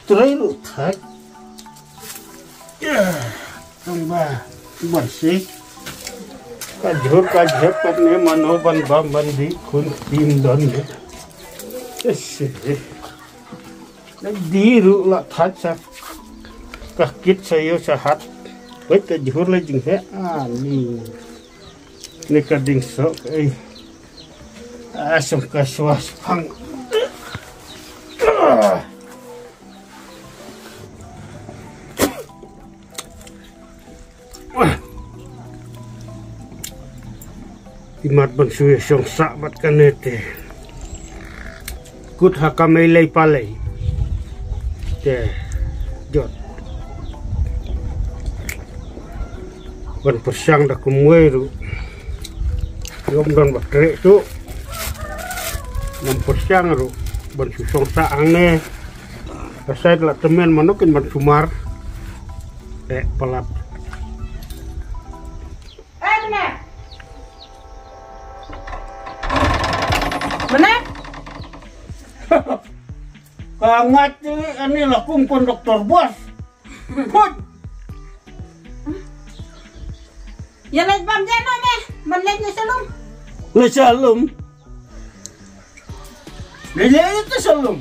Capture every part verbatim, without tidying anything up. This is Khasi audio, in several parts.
Trei ruh thait. Tang ba ban si. Ka jhur ka jhep pat ne mano ban bam ban di khun tim don ne. Ese. Na di ruh la thait sa. Ka kit sa yo sa hat. Wait ka jhur le jing he. Ah, ni. Ni ka ding sok, eh. Ah, sum ka swa spang. Ti mat ban shu ïa shong sah bad kane te. Kut ha ka mei lei palei. Te jot. Ban pyrshang da kumwei ruh. Ngam don ba treh tu. Ngam pyrshang ruh ban shu shong sah hangne. Ka sait la tymmen mano kin ban sumar. Eh, palat. Eh, mane. Mane. Ka ngat ni ani la kum kon doktor bos. Put. Ïa leit bam ja no me, man leit ne salum. Le salum. Le le te salum.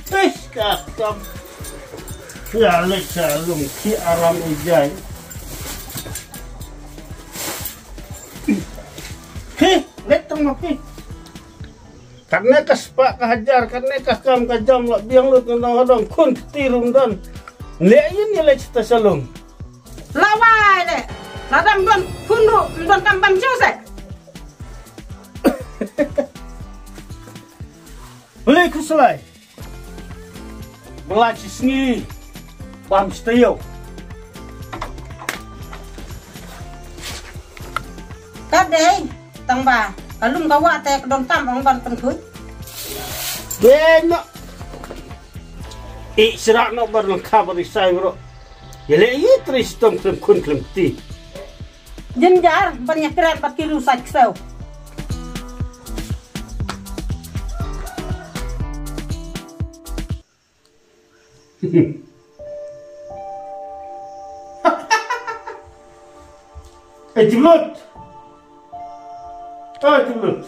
Tis ka kam. Ïa leit salum ki aram ijai. Hi, leit tang ma ki. Katne ka spah ka hajar, katne ka kam ka jam la biang lut ngan dang hadong khun kti rum don. Le yin ïa leit te salum. La wai le. La dang don khun ru, don kam bam chu se. Beli khuslai. Bela chi sngi bam stayau. Ka dei tang ba ka lum ka wah te ka don tam ong ban pynkhuid. Dei no. I sra no bar lang kha bar isai bro. Ïa le i tri stom klem khun klem kti. Jynjar ban ïa kren bad ki riewsait ksew. Eh, Jiblut. Oh, Jiblut.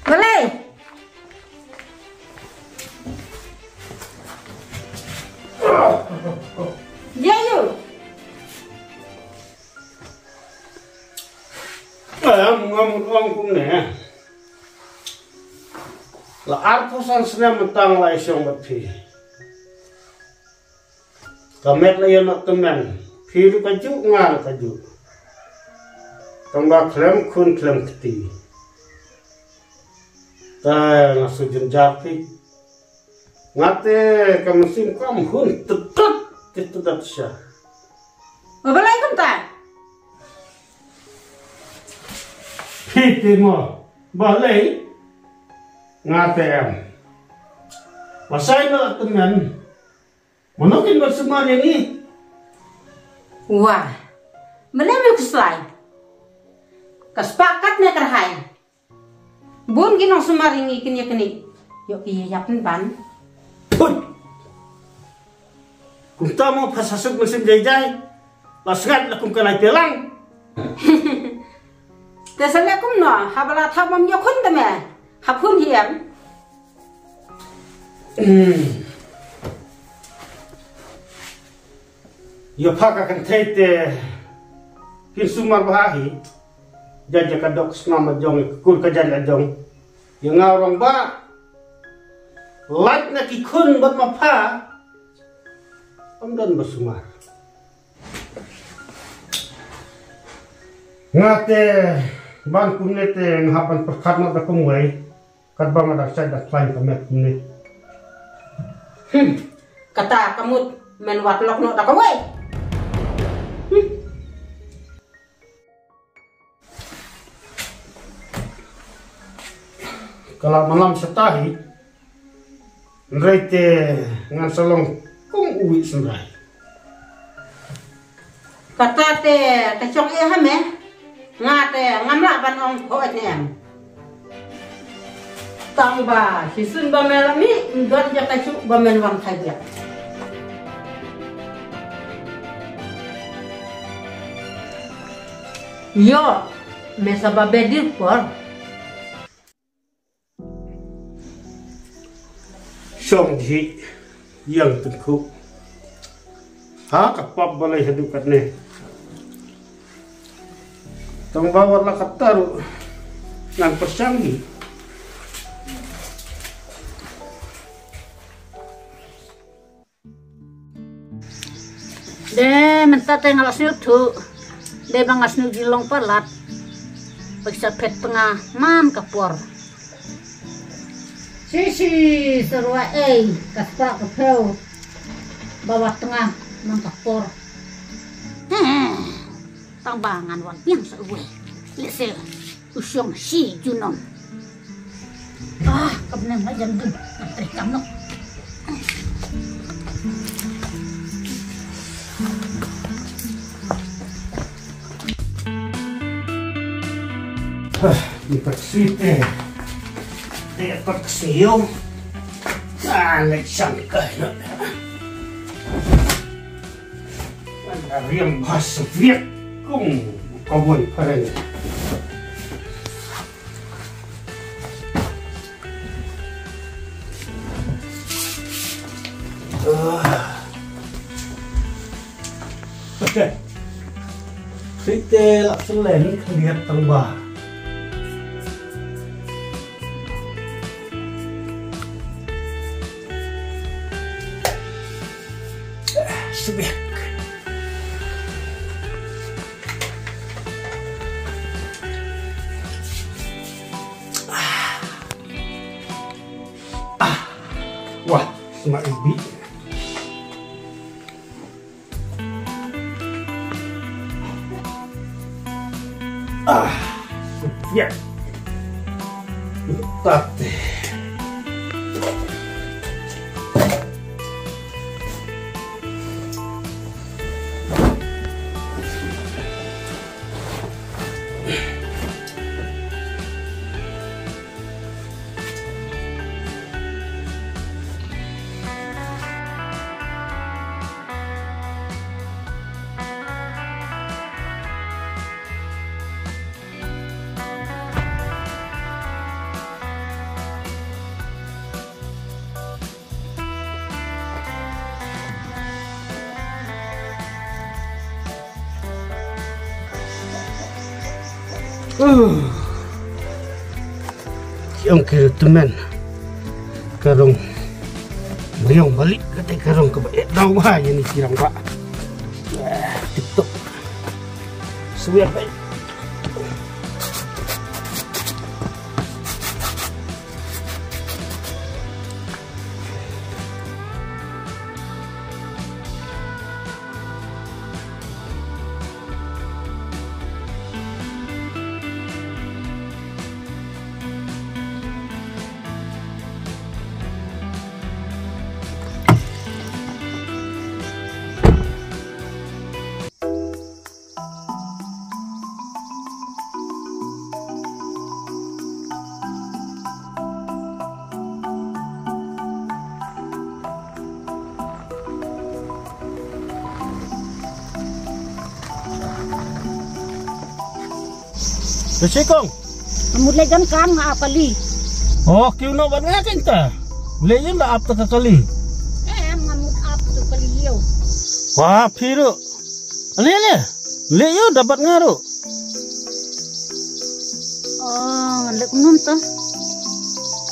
Balei? Dia yu. Ngam ngam ong kumne. La arphew san snem mynta nga la ïashong bad phi. Ka met la ïa noh tymmen. Phi ruh kajuh nga ruh kajuh. Tang ba khlem khun khlem kti. Te nga shu jynjar phi. Nga te ka mynsiem kam hun tdot te tdot sha. Balei kumta? Phi te mo balei? Nga te em. Ba sai noh tymmen. Mano kin ba sumar ïa ngi? Wah. Balei me khuslai? Ka spah katne ka rhai. Bun ki nongsumar ïa ngi kin ïa knieh. Ïoh ki ïa ïap pynban. Put. Kumta mo pha sa suk mynsiem jai jai. La sngat la kum ka lai pelang. Te sa leh kumno, haba la thaw bam ïoh khun te me. Hap hun hi em. Hmm. Ïa pha ka kynthei te kin sumar bha hi. Jait ïa ka dok snam la jong, ïa ka kur ka jait la jong. Ïa nga u rangbah. Lait na ki khun bad ma pha. Ym don ba sumar. Nga te ban kumne te nga hap ban pyrkhat noh da kumwei. Katba nga dang shait dang khlaiñ ka met kumne. Hmm. Kata ka mut men wad lok noh da kawei. Hmm. Ka la malam shata hi. Hynrei te ngan sa long kum uwei synrai. Kata te ka jong eh ha me. Nga te ngam lah ban ong hooid ne em. Tang ba shisien ba me la mih, ym don jaka shuh ba men wan khaïi biang. Ïoh, me sa ba beh dih por. Shong jhi, ïeng tyngkhuh. Ha ka pap balei haduh katne. Tang ba wat la katta ruh ngan pyrshang hi. De mynta te nga la sngewthuh. De ba nga sngew jinglong palat. Ba ki sa phet tnga man ka por. Shi shi, sa ruh ei, ka spah ka phew. Ba wat tnga man ka por. He, tang ba ngan wan biang sa uwei. Lehse u shong shi junom. Ah, ka bneng la jan dum. Ngan trei kam noh. Ah, ni pat sweet eh. Ni pat sweet. Ah, ni shang kai noh. Riam bha sviet kong kawon phareng. Ah. Okay. Site la selen khliat tang ba. Sviet. Ah. Wah, sma ibi. Ah, sviet. Tate. Ki ong ki tymmen ka rong, riong balik kata ka rong kaba eh dau ba ïa ni ki rong ba. Ah, tip top. Sviet bai. Te shi kong. Nga mut leit donkam, nga ap kali. Oh, kiew noh bad nga kynta. Leit ïa da ap ta ka kali. Em, nga mut ap ta kali ïew. Wah, phi ruh. Ale, ale. Leit ïa da bad nga ruh. Oh, ngan leit kumno to.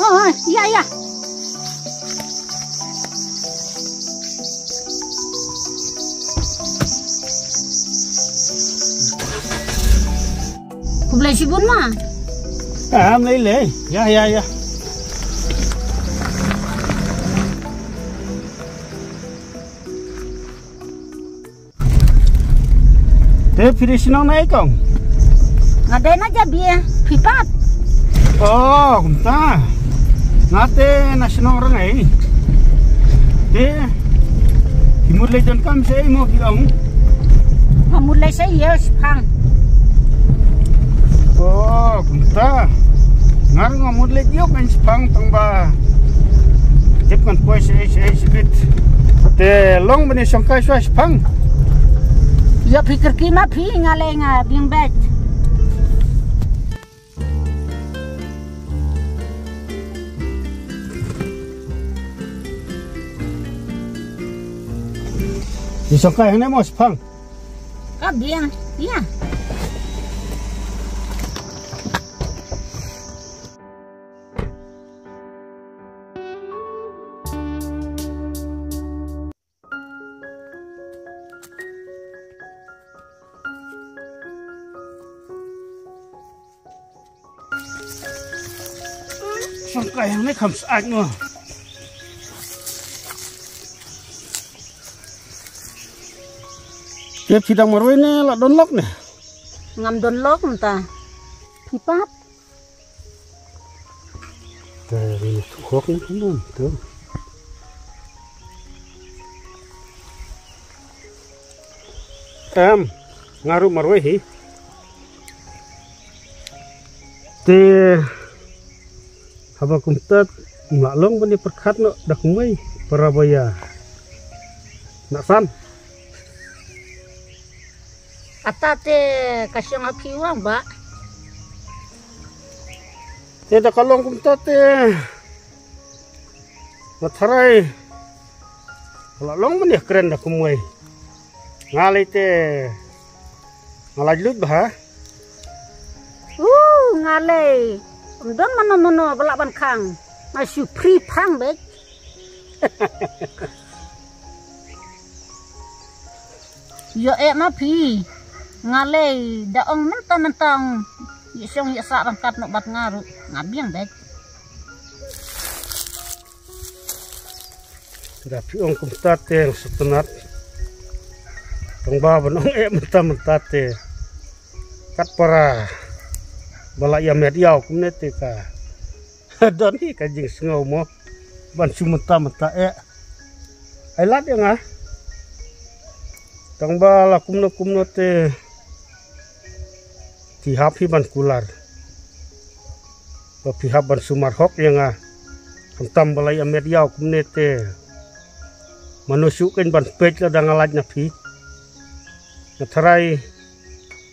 Oh, ïa, ïa. Khublei shibun ma. Ah, mlei lei. Ïa, ïa, ïa. Te phi dei shnong na ei kong? Nga dei na Jabieng, phi pat? Oh, kumta. Nga te na shnong Rangei. Te phi mut leit donkam shaei mo ki ong? Nga mut leit shaei ïa shipang. Oh, kumta. Nga ruh nga mut leit ïoh kan shipang tang ba tip ngan poi sha ei sha ei shibit. Te long ban ïa shongkai shuwa shipang. Ïa phi kyrkieh ma phi, nga lei nga biang beit. Ïa shongkai hangne mo shipang. Ka biang ïa. Shongkai hangne kham syaid mo. Te phi dang marwei ne la don lok ne? Ngam don lok mynta. Phi pat? Te ni tu hok ni tu. Em, nga ruh marwei hi. Te haba kumta nga long ban ïa pyrkhat noh da kumwei para ba ïa. Nak san. Kata te ka shong ha phi wang ba. Te da ka long kumta te nga tharai la long ban ïa kren da kumwei. Nga lei te nga lait lut ba ha. Uh, nga lei. Ym don mano mano ba lah ban khang. Nga shu free phang beit. Ïoh eh ma phi. Nga lei da ong mynta mynta ong ïa shong ïa sah ryngkat noh bad nga ruh. Nga biang beit. Da phi ong kumta te nga sngewtynnat. Tang ba ban ong eh mynta mynta te. Kat para ba la ïa met ïaw kumne te ka don hi ka jingsngew mo. Ban shu mynta mynta eh. Ai lad ïa nga. Tang ba la kumno kumno te. Phi hap hi ban kular. Ba phi hap ban sumar hok ïa nga. Khamtam ba la ïa met ïaw kumne te. Mano shu kein ban peit lada nga lait na phi. Nga tharai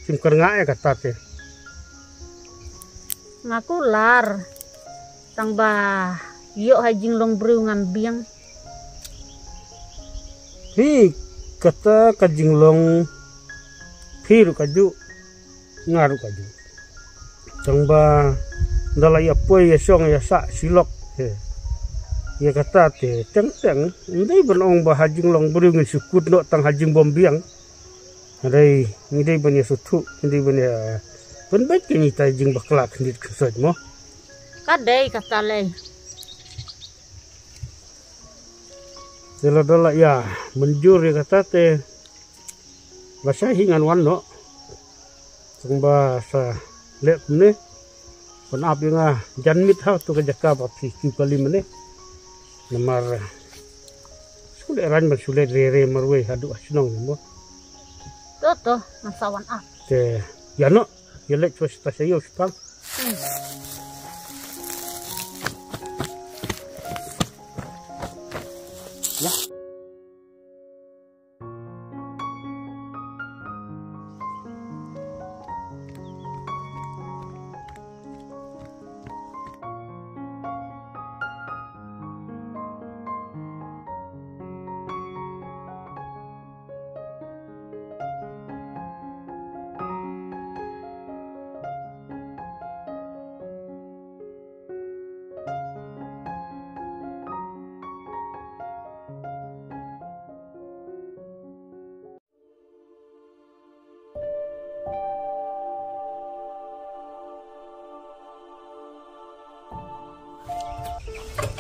phim kyrngah ïa kata te. Nga kular. Tang ba ïoh ha jinglong briew ngam biang. Hi kata ka jinglong phi ruh ka juh. Nga ruh ka juh. Tang ba nda la ïa poi ïa shong ïa sah shi lok. He. Ïa kata te teng teng. Ndei ban ong ba ha jinglong briew ngin shu kut noh tang ha jingbym biang. Hynrei ngi dei ban ïa sngewthuh, ngi dei ban ïa pynbeit ka ngi tai jingbakla khyndiat khynsoit mo. Ka dei kata lei. Te lada la ïa mynjur ïa kata te lashai hi ngan wan noh. Tang ba sa leh kumne. Ban ap ïa nga jan miet ha tu ka jaka ba phi kiew kali mynne. Namar shu leh rang ban shu leh re re marwei haduh ha shnong mo. To to ngan sa wan ap. Te ïa noh ïa leit shuwa sha ta sha ïew shipang. Ïa.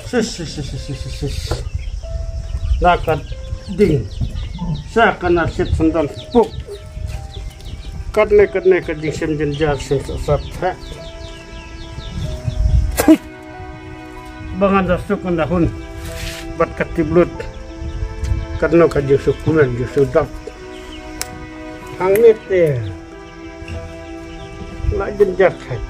Sis, sis, sis. Na ka ding. Sa ka na sit sendang puk. Katne, katne ka ding sem jenjar sem sat sat. Ha. Ba ngan da suk ngan da hun. Bad ka tip lut. Katno ka jingsuk kumen jingsuk dap. Hangne te. La jenjar thait.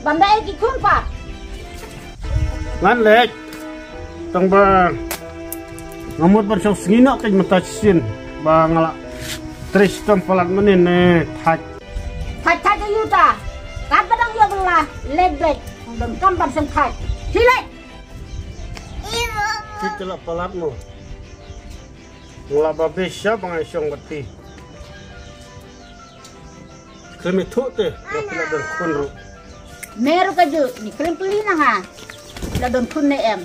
Ban da ei ki khun pat. Ngan leit. Tang ba nga mut ban shong sngi noh ka mynta shisien ba nga la trei shitom palat mynnin ne thait. Thait thait ïa uta. Katba dang ïoh ba la leit beit. Donkam ban shong thait. Shi leit. Phi te la palat mo. Nga la ba beit sha ba ngan shong bad phi. Khlem ïathuh te ba phi la don khun ruh. Me ruh ka juh, ni khlem peli na nga. La don khun ne em.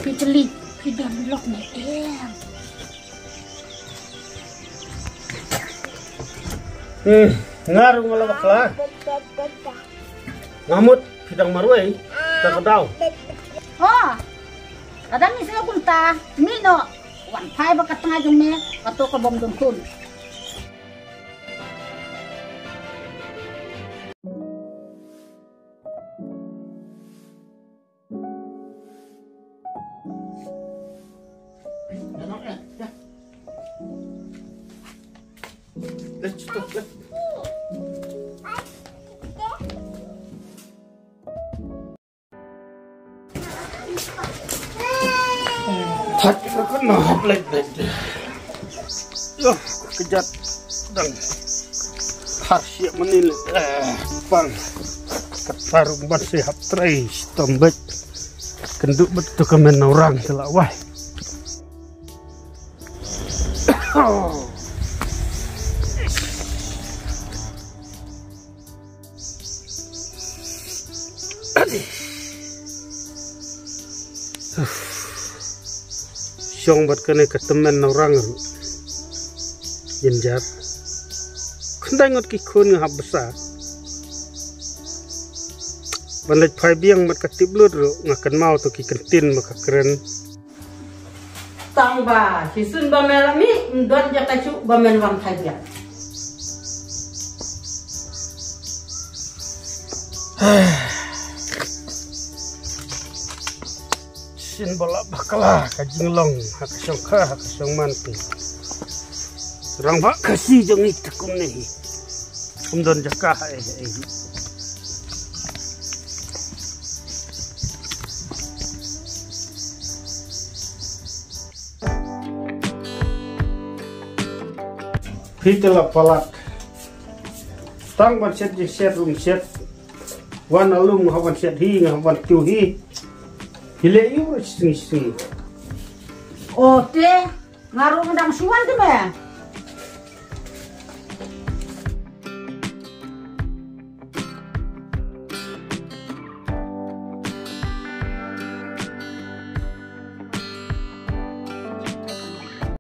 Phi peli, phi don lok ne em. Hmm, nga ruh nga la bakla. Nga mut phi dang marwei da ka daw. Oh. Ka dang ïaseng kumta, mih noh. Wan phai bad ka tnga jong me, kato ka bym don khun. Thait ka kynnoh hap leit beit. Ïoh, ka kjat dang har shiah mynnin. Eh, pang. Kata ruh ban sa hap trei shitom beit. Kynduh beit to ka men na u rang te la wai. Shong bad kane ka tymmen na u rang ruh. Jynjar. Khyndai ngut ki khun nga hap bsa. Ban leit phai biang bad ka tip lut ruh nga kynmaw to ki kyntien ba ka kren. Tang ba shisien ba me la mih, ym don jaka shuh ba men wan phai biang. Shisien ba la bakla ka jinglong ha ka shongkha ha ka shongman te. Rangbah Khasi jong ngi te kumne hi. Ym don jaka ha ei ha ei. Phi te la palat. Tang ban shet jingsiat ruh ym shet. Wan alum nga hap ban shet hi, nga hap ban tiew hi. Hi leh ïu ruh shisngi shisngi. O te, nga ruh nga dang shu wan te me.